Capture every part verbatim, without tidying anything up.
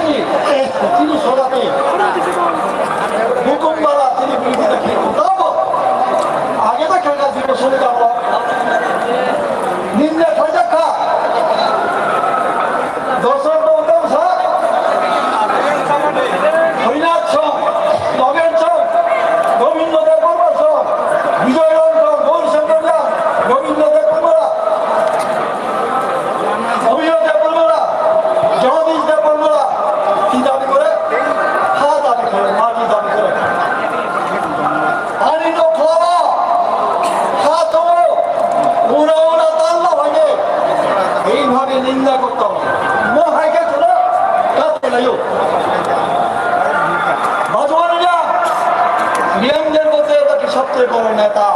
Chini sogati. Bukum bala chini biridi da khe tabo. Age da khaga jibo soni tabo. Ninja khaja kha. Dosor do utam sa. Hoinath song, Nogen song, Gobindo Debbarma song, Bijoy Ram song, Gaur Shankar Jha, Gobindo Debbarma. অভিনব দেববর্মা, জগদীশ দেববর্মা কি দাবি করে? হা দাবি করে, মাটি দাবি করে। আনি তো খাওয়া, হা তো, উড়া উড়া তাল্লা ভাঙে। এইভাবে নিন্দা করতাম। মো হাইকে চলো, কাছে লাইও। বাজওয়ান মিয়া, মিয়ানদের মধ্যে নাকি সবচেয়ে বড় নেতা।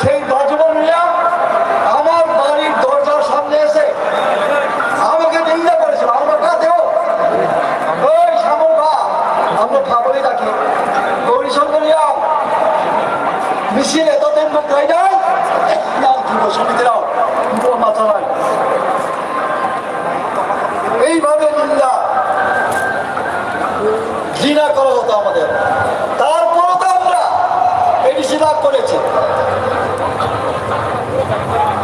সেই বাজওয়ান মিয়া আমার বাড়ির দরজার সামনে এসে আমাকে নিন্দা করেছিল। আমরা কাঁদেও, ওই শ্যামল বা, আমরা ভাবলে ডাকি, গৌরী শঙ্কর মিয়া, মিছিল এতদিন মুখ হয় নাই, নাম দিব সমিতিরাও, মাথা নাই। এইভাবে নিন্দা, ঘৃণা করা হতো আমাদের। তারপরও তো আমরা এডিসি লাভ করেছি,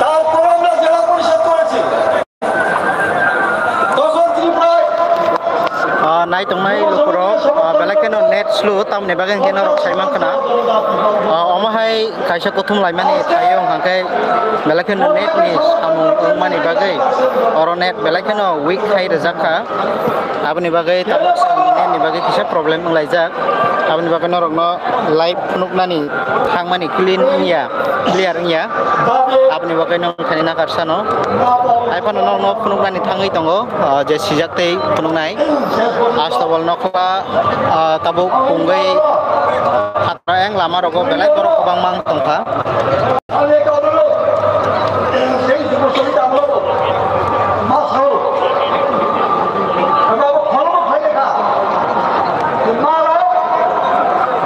তারপরও আমরা জেলা পরিষদ করেছি। তখন ত্রিপুরায় Ah, nai tongnai lukurok, ah, belai kheno net slow, tamni bagwi hwnkhe norok sai mankha na. Ah, omo hai kaisa kuthum laimani thai wng kha khe belai kheno net ni samung wngmani bagwi oro net belai kheno weak khai rwjak kha. Aboni bagwi tabuk chwng net ni bagwi kisa problem wng laijak. Aboni bagwi norokno live phunuknani thangmani clean wngya, clear wngya. Aboni bagwi nong thani nakar sano. Hai phano nokno phunuknani thangwi tongo, ah, je sijak tei phunuknai. Astobol nokla, ah, tabuk pungwi hatra eng lama rogo belai borok kwbangma wng tongkha.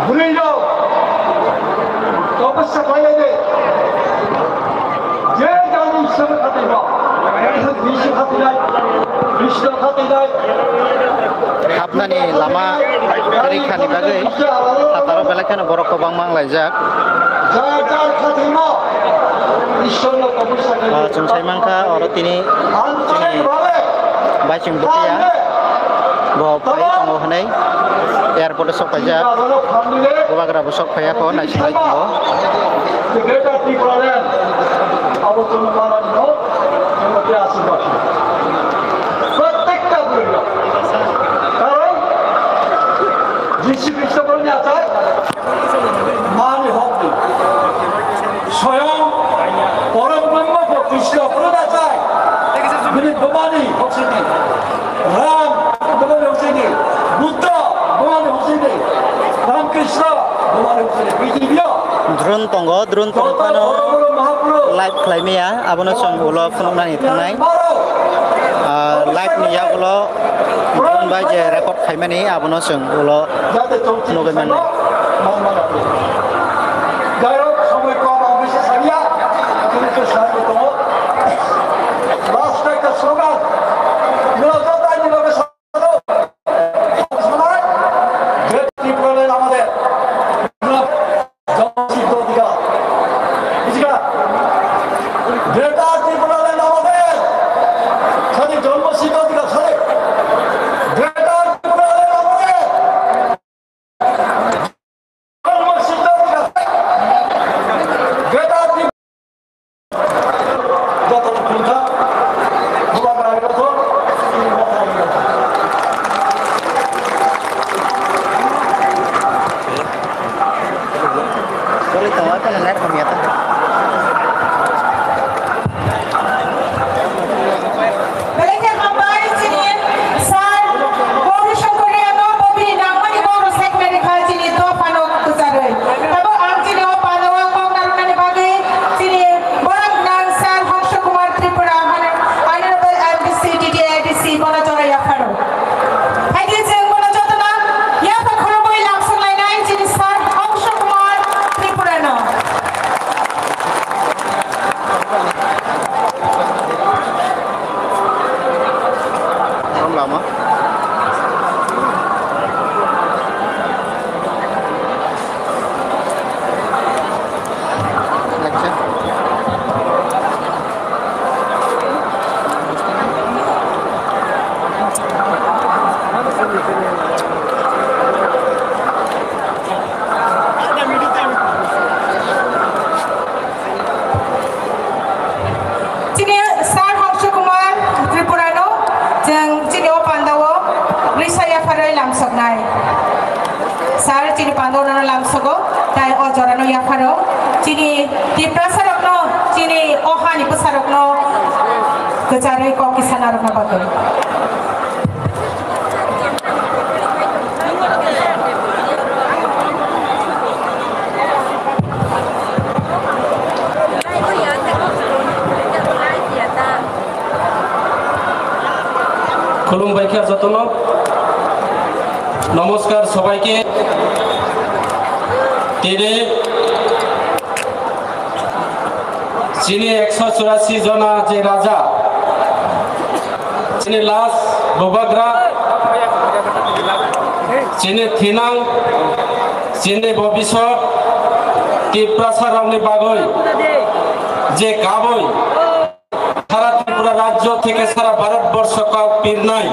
Bwrwi rok topasya khlai lai de. Je jani Ishwar khatai rok, Ishwar khatai nai, Krishna khatai nai. Hapnani lama kwrwi khani bagwi hataro belai kheno borok kwbangma wng laijak. Jar jar khatai no Ishwar no topasya khlai. Ah, chwng sai mankha oro tini chini baichwng bwtwiya. Bo phai tongo hwnwi airport o sok paijak. Bubagra bo sok phaiya kho, naisingwi tongo. প্রত্যেকটা কারণ যীশু খ্রিস্ট বলেন আছে, মানি হক নেই। স্বয়ং পরম ব্রহ্ম কৃষ্ণ প্রভু আছে, তিনি বোমানি হক নেই। Ram, Bhagwan Hussein, Buddha, Bhagwan Hussein, Ramakrishna, Bhagwan Hussein, পৃথিবীও Drone tongo, drone tong phano live khlai maya, abono chwng ulo phunuknani thangnai. Ah, live ni yagulo drone bai je record khaimani, abono chwng ulo nugwi mannai. যাই হোক, সময় কম, আমি শেষ হইয়া, তুমি তো সাহায্য করো। Last একটা স্লোগান, যে ত্রিপুরা আমাদের জন্মসিদ্ধ অধিকার। বুঝলা? গ্রেটার ত্রিপুরা আমাদের খালি জন্মসিদ্ধ অধিকার, খালি গ্রেটার ত্রিপুরা আমাদের জন্মসিদ্ধ অধিকার। Sir, chini pandawnano lamsogo, tai o jorano yapharo, chini Tiprasarokno, chini o hani bwsarokno kwcharwi kok kisa narwkna bagwi. খুলুমবাই খ্যা যতন। নমস্কার সবাইকে। তিনি যিনি একশো চুরাশি জনা যে রাজা, যিনি লাস বুবাগ্রা, যিনি থিনাং, যিনি ভবিষ্যৎ, তিপ্রাসারকনি বাগৈ যে কাবৈ সারা ত্রিপুরা রাজ্য থেকে সারা ভারতবর্ষ কাউ পীর নাই।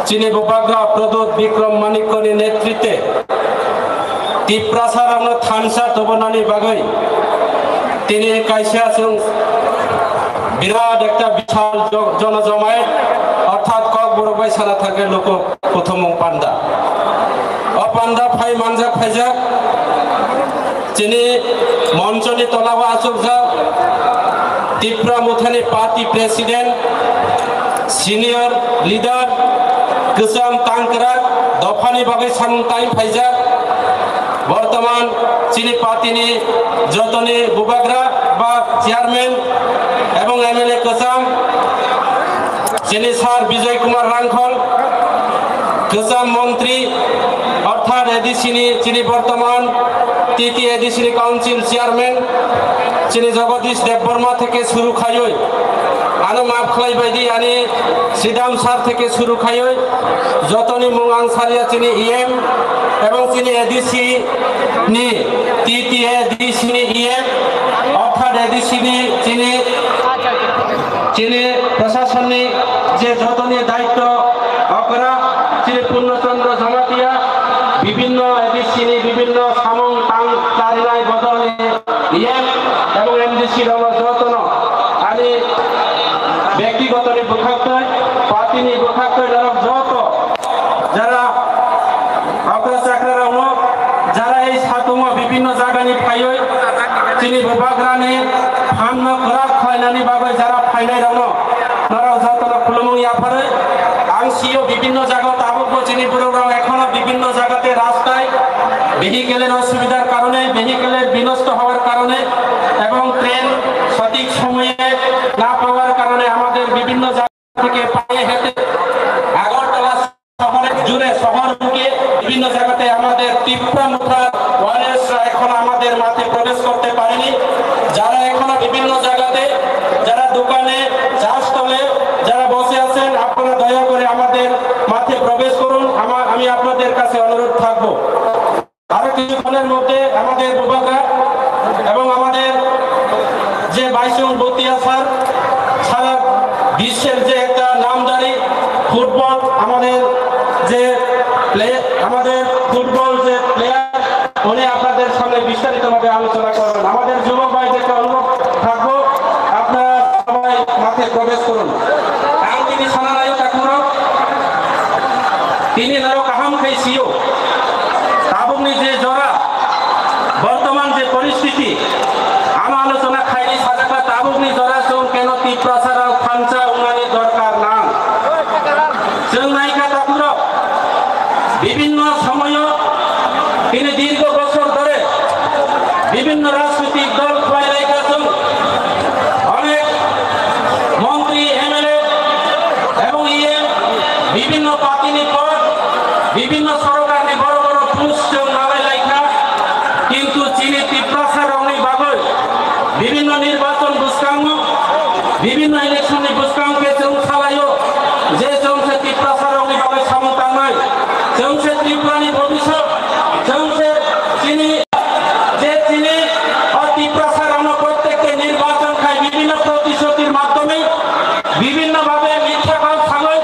যিনি বুবাগ্রা প্রদ্যুৎ বিক্রম মাণিক্যনি নেতৃত্বে তিপ্রাসারকনো থানসা তবনানি বাগৈ তিনি কাইসা চুং বিরাট একটা বিশাল জ-, জনজমায়েত অর্থাৎ Kokborok bai sana thangkhe luku kuthumung panda. O panda phai manjak phaijak chini monchoni tolao achukjak Tipra Mothani party president, senior leader, kwcham tangkrak dophani bagwi samung tai phaijak. Bortoman chini party ni jotoni bubagra ba chairman ebong M L A kwcham chini sir Bijoy Kumar Rangkhol, kwcham montri, orthat A D C ni chini bortoman T T A D C ni council chairman chini Jagadish Debbarma theke suru khaiwi, ano maaf khlai baidi ani Sidam sir theke suru khaiwi, jotoni mung ang saria chini E M ebong chini A D C ni T T A D C ni E M, orthat A D C ni chini, chini prasasonni je jotoni daitto okra chini Purno Chandra Jamatia, bibhinno A D C ni bibhinno samung tang charinai bodolni E M ebong M D C rokno jotono ani byaktigotoni bwkhaktwi, party ni bwkhaktwi norok joto jara okra chakra rokno, jara ei satungo bibhinno jagani phaiwi chini bubagrani phanno kwrak khlainani bagwi jara phainai rokno norok jotono khulumung yapharwi ang sio bibhinno jaga tabukbo chini borok rok ekhono bibhinno jagate rastai vehicle er osubidhar karone, vehicle er binosto howar karone ebong train sothik somoye na pawar karone amader bibhinno jaga theke paye hete Agartala শহরে জুড়ে শহর বুকে বিভিন্ন জায়গাতে আমাদের তিপ্রা মুথার ওয়ারিয়র্সরা এখন আমাদের মাঠে প্রবেশ করতে পারেনি। যারা এখনো বিভিন্ন জায়গাতে, যারা দোকানে, চা স্টলে যারা বসে আছেন, আপনারা দয়া করে আমাদের মাঠে প্রবেশ করুন। আমা-, আমি আপনাদের কাছে অনুরোধ থাকবো। আরো কিছুক্ষণের মধ্যে আমাদের বুবাগ্রা এবং আমাদের যে বাইচুং ভুটিয়া স্যার, সারা বিশ্বের যে একটা নামধারী ফুটবল, আমাদের যে প্লে-, আমাদের ফুটবল যে প্লেয়ার, উনি আপনাদের সামনে বিস্তারিতভাবে আলোচনা করবেন। আমাদের যুবক ভাইদেরকে অনুরোধ থাকবো, আপনারা সবাই মাঠে প্রবেশ করুন। Ang tini sana nayo takhurok, tini norok kaham khai sio. Tabukni je jora, bortoman je poristiti, ama alochona khaini sajak kha tabukni jora chwng keno Tiprasarok thansa wngnani dorkar nang. Chwng naikha takhurok, bibhinno somoyo tini dirgho bochor dhore bibhinno rajnoitik dol khlai naikha chwng. Onek montri, M L A ebong E M bibhinno party ni pod, bibhinno sorkar ni boro boro post chwng malai laikha, kintu chini Tiprasa rokni bagwi bibhinno nirbachon bwskango, bibhinno election ni bwskango khe chwng salaio je chwng se Tiprasa rokni bagwi samung tangnai, chwng se Tripura ni bhobishyot, chwng se chini je chini o Tiprasa rokno prottekta nirbachon khai bibhinno protisrutir madhyome bibhinno bhabe mitha kok sagoi,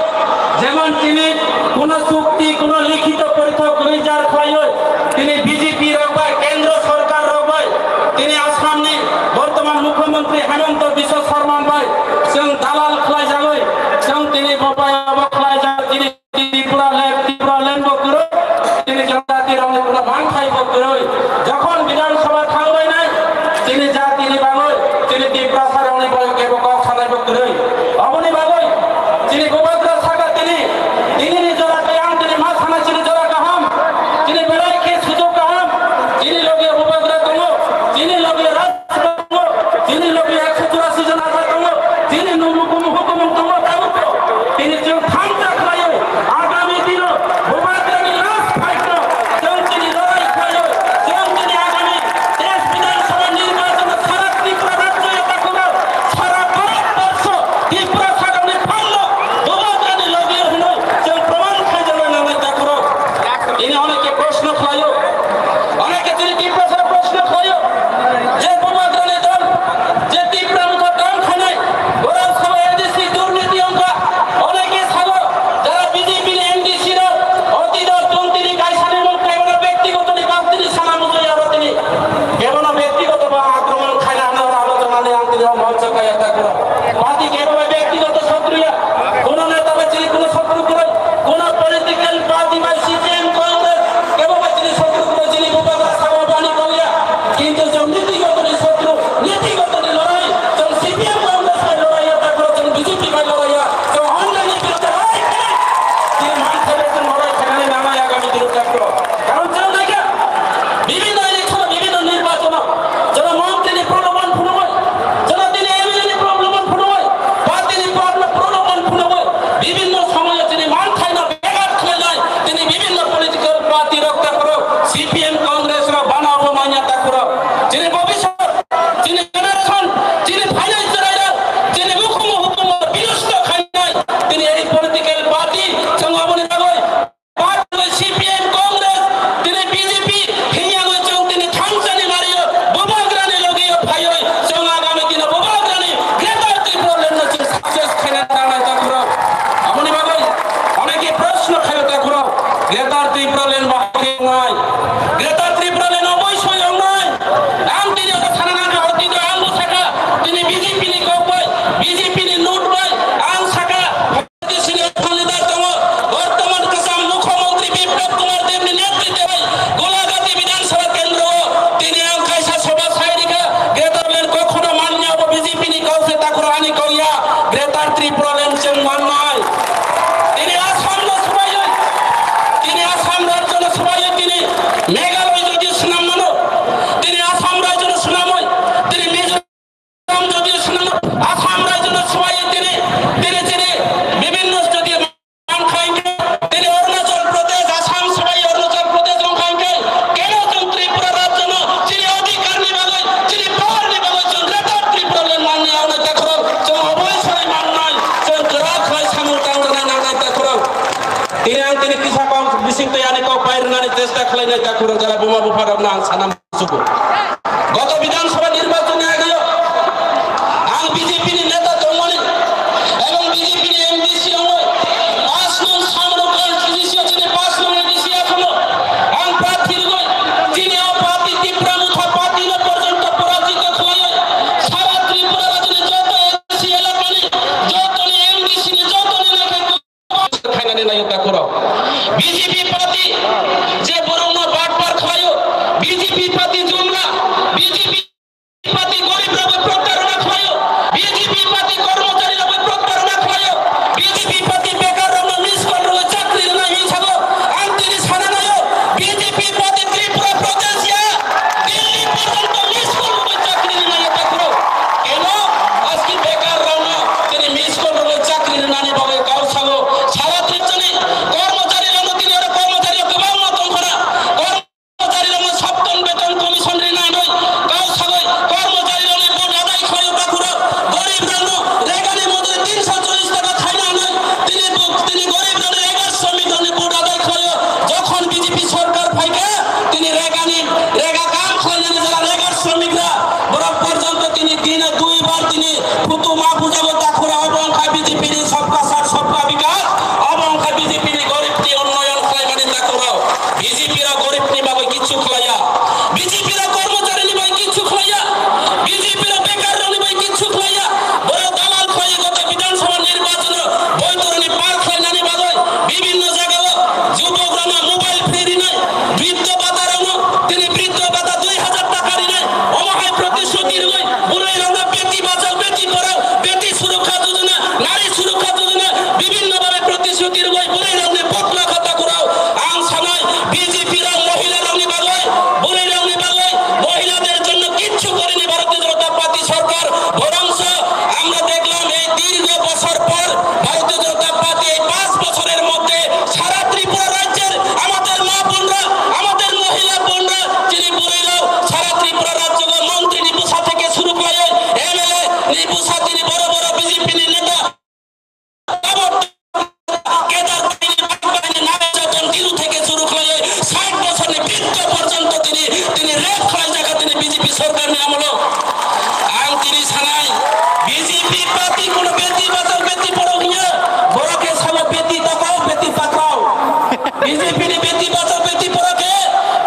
jemon tini kono chukti, kono likhito poritho guri jar khlaioi, tini B J P rok bai, kendro sorkar rok bai, tini Assam ni bortoman mukhyamantri Himanta Biswa Sarma bai chwng dalal khlai jagoi, chwng tini bo bai abo khlai jagoi, tini Tripura land, Tripura land bo kwrwi, tini janjati rok Mangthai bo kwrwi, jokhon Bidhan Sabha thangbainai, chini jatini bagwi, chini Tiprasa rokni bagwi kebo kok sanai bo kwrwi. Aboni bagwi chini Bubagra saka tini, tinini jora khe ang tini ma sana chini jora kaham, chini belai khe sujok kaham, chini loge Bubagra tongo, chini loge Raj Chini logi ekso churasi jon asa tongo, chini nungmung hukumung tongo, tabukbo tini chwng thansa khlaio. Agami dino Bubagrani last fight no chwng chini lorai khlaio. Chwng chini agami teis Bidhan Sabha nirbachon sara Tripura rajyo yatakhuno, sara Bharat borsho Tripura sagangni phalno Bubagrani logi hwnwi chwng proman khlaijakna nangnai takhurok. Tini oneke proshno khlaio, oneke chini Tiprasarok proshno khlaio. Je Bubagrani dol, je Tipra Motha dol khainai, borok sabo A D C durniti wngkha, oneke sabo jara B J P ni M D C rok, oti dol tong tini kaisani mung kaibono bektigoto ni bak tini sana mujui abo tini kebono bektigoto ba akromon khaina hwnwi oro alochona ni ang tini o moncho kaya takhurok. Party kebono bektigoto sotru ya, kono neta bai chini kono sotru kwrwi, kono political party bai C P M Congress kebono chini sotru kwrwi, chini Bubagra sabo bani kongya. Kintu chwng nitigotoni sotru, nitigotoni lorai, chwng C P M Congress bai lorai ya, takhurok chwng B J P bai lorai ya, chwng online ni biruddhe hai khe chini manthai bai chwng lorai khainani nangnai agami dino takhurok. Karon chwng naikha, bibhinno election, bibhinno nirbachon, chwng montri ni problem phunugwi, chwng tini M L A ni problem phunugwi, party ni problem, problem phunugwi, bibhinno somoyo chini manthai no begar khlainai, tini bibhinno political party rok takhurok, C P M Congress rok bana obo manya takhurok. Chini bobiswt, chini generation, chini phainai chwrairok, chini mukhungo hukumo birusto khainai, tini ei political party, chwng aboni bagwi party C P M Congress, tini B J P, hinyagwi chwng tini thangsani mario, Bubagrani logi phaiwi, chwng agami dino Bubagrani Greater Tipraland no chwng success khaina nangnai takhurok. Aboni bagwi oneke proshno khaio takhurok, Greater Tipraland bahai khe wngnai? Greater Tipraland obosoi wngnai. Ang tini oro sana nangkha, oti do ang bo sakha, tini B J P ni kok bai, B J P ni note bai, ang sakha, senior leader tongo, bortoman kwcham mukhyamantri Biplab Kumar Deb ni netritwe bai Golagati Bidhan Sabha kendro o tini ang kaisa sabha sai rikha, Greater Land kokhono manya bo B J P ni kok se takhurok ani kok ya, Greater Tripura Land chwng mannai. Tini Assam no swbaiwi, tini Assam rajyo no swbaiwi, tini Meghalaya jodi swnam mano, tini Assam rajyo no swnamwi, tini Mizoram jodi swnam, Assam rajyo no swbaiwi, tini, tini, tini bibhinno jodi man kha hwnkhe, tini Arunachal Pradesh, Assam swbaiwi Arunachal Pradesh wng kha hwnkhe, keno chwng Tripura rajyo no chini adhikar ni bagwi, chini power ni bagwi chwng Greater Tripura Land manni yawnai takhurok chwng oboi sai mannai, chwng kwrak khlai samung tangjaknai nangnai takhurok. Tini ang tini kisa kok bising twi ani kok pai rwnani chesta khlainai takhurok jara buma bupharokno ang sana muchungo. Goto Bidhan Sabha nirbachon ni ageo ang B J P ni neta tongmani ebong B J P ni M D C wngwi paanch nong Samru constituency o chini paanch nong A D C asolo ang prarthi rwgwi chini o party Tipra Motha party no porjonto porajito khwlaiwi sara Tripura rajyoni joto A D C elakani jotoni M D C ni jotoni naikhe khainani naio takhurok. B J P party je borokno batpar khlaio, B J P party jumla, B J P party gorib rokbo protarona khlaio, B J P party kormochari rokbo protarona khlaio, B J P party bekar rokno miss call rwui chakri rwnai hinwi sago. Ang tini sana naio, B J P party Tripura Pradesh ya, Delhi porjonto miss call rwui chakri rwnai takhurok. Keno aski bekar rokno tini miss call rwui chakri rwnani bagwi kok sago. Sara Tripurani kormochari rokno tini oro kormochari rok kwbangma tongkhana. Kormochari rokno Saptan Beton Commission tirgoi bwrwi rokni bokla kha takhurao. Ang sanai B J P rok mohila rokni bagwi, bwrwi rokni bagwi, mohilader jonno kichchu korini Bharatiya Janata Party sorkar. Borongso আমরা দেখলাম এই দীর্ঘ বছর পর ভারতীয় জনতা পার্টি এই পাঁচ বছরের মধ্যে সারা ত্রিপুরা রাজ্যের আমাদের মা বোনরা, আমাদের মহিলা বোনরা, যিনি বড়ইরাও সারা ত্রিপুরা রাজ্য মন্ত্রী নিপুসা থেকে শুরু করে এমএলএ নিপুসা, তিনি বড় বড় বিজেপি নেতা, কেদার বাহিনী, বাঘ বাহিনী, নামে যতন গিরু থেকে শুরু করে ষাট বছরের বৃদ্ধ পর্যন্ত তিনি, তিনি রেপ খাই জায়গা তিনি বিজেপি সরকার নিয়ে আমলো। Ang tini sanai, B J P party kono beti bachao beti porao hiya, borok khe sabo beti tokao beti pakrao. B J P ni beti bachao beti porao khe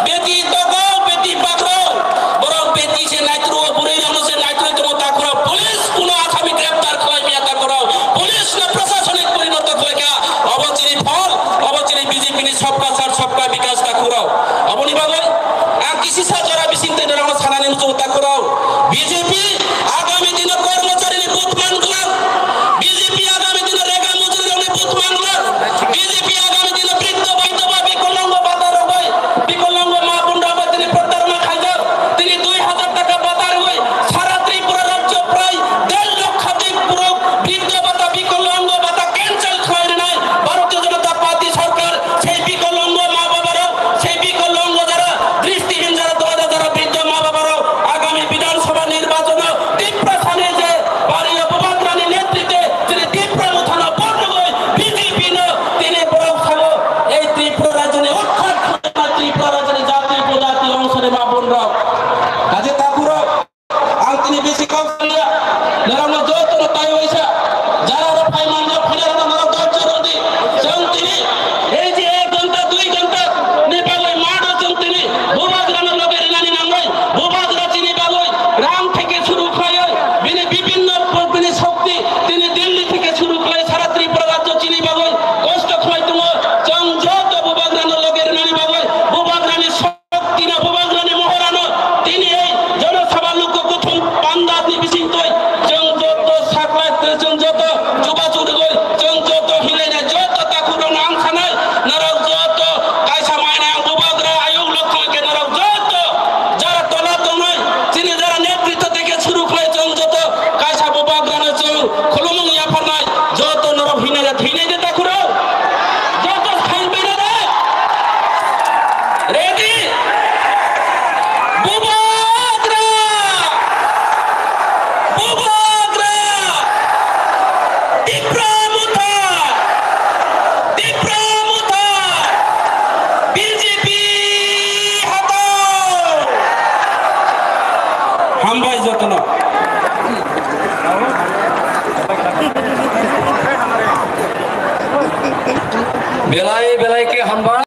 beti tokao beti pakrao. Borok beti se naitruo, bwrwi rokno se naitruo tongo takhurao. Police kono asami greptar khlai maya takhurao. Police no prosasonik porinoto khlai kha. Obo chini phol, obo chini B J P ni sabka saath sabka bikas takhurao. Oboni bagwi ang kisisa jora bising tei norokno sanani muchungo takhurao. B J P agami dino kormocharini vote manglak. B J P agami dino rega mujuri rokni vote manglak. B J P agami dino briddo baidhoba bikolongo bata rok bai, bikolongo ma bunda bai tini protarona khaijak. Tini dui hazar taka bata rwi sara Tripura rajyo prai der lokhadik borok briddo bata bikolongo bata cancel khlai rinai Bharatiya Janata Party sarkar. Sei bikolongo ma baba rok, sei bikolongo jara dristihin jara tongo, jara briddo ma baba rok agami Bidhan Sabha nirbachon o Tiprasani je pariyo Bubagrani netritwe chini Tipra Mothano bornogoi B J P no tini borok sabo ei Tripura rajyoni utkhat khlaima, Tripura rajyoni jati upojati ongsoni ma bon rok. Kaje takhurok, ang tini bisi kok saliya, norokno jotono tai waisa, jara rok phai manjak phai rokno norok dhorjo rw di. Chwng tini ei je ek ghonta, dui ghonta ni bagwi math o chwng tini Bubagrano loge rinani nangnai. Bubagra chini bagwi rang theke suru khlaiwi, bini bibhinno bini shokti tini Delhi theke suru khlai sara Tripura rajyo chini bagwi kosto khlai tongo. Chwng joto Bubagrano loge rinani bagwi Bubagrani shokti no, Bubagrani mohorano tini ei Jana Sabha luku kuthum pandani bisingtwi chwng joto saklai, chwng joto chubachu rwgwi, chwng joto hinlaina joto takhurokno ang sanai, norok joto kaisa mainai ang Bubagra ayuk lokthang khe norok joto jara tola tongnai, chini jara netritwo theke suru khlai chwng joto kaisa Bubagrano chwng khulumung yapharnai, joto norok hinai de, hinai de takhurok, joto sainbaina de. Ready? Bubagra! Bubagra! Tipra Motha! Tipra Motha! B J P hatao! Hambai jotono. Belai belai khe hambai.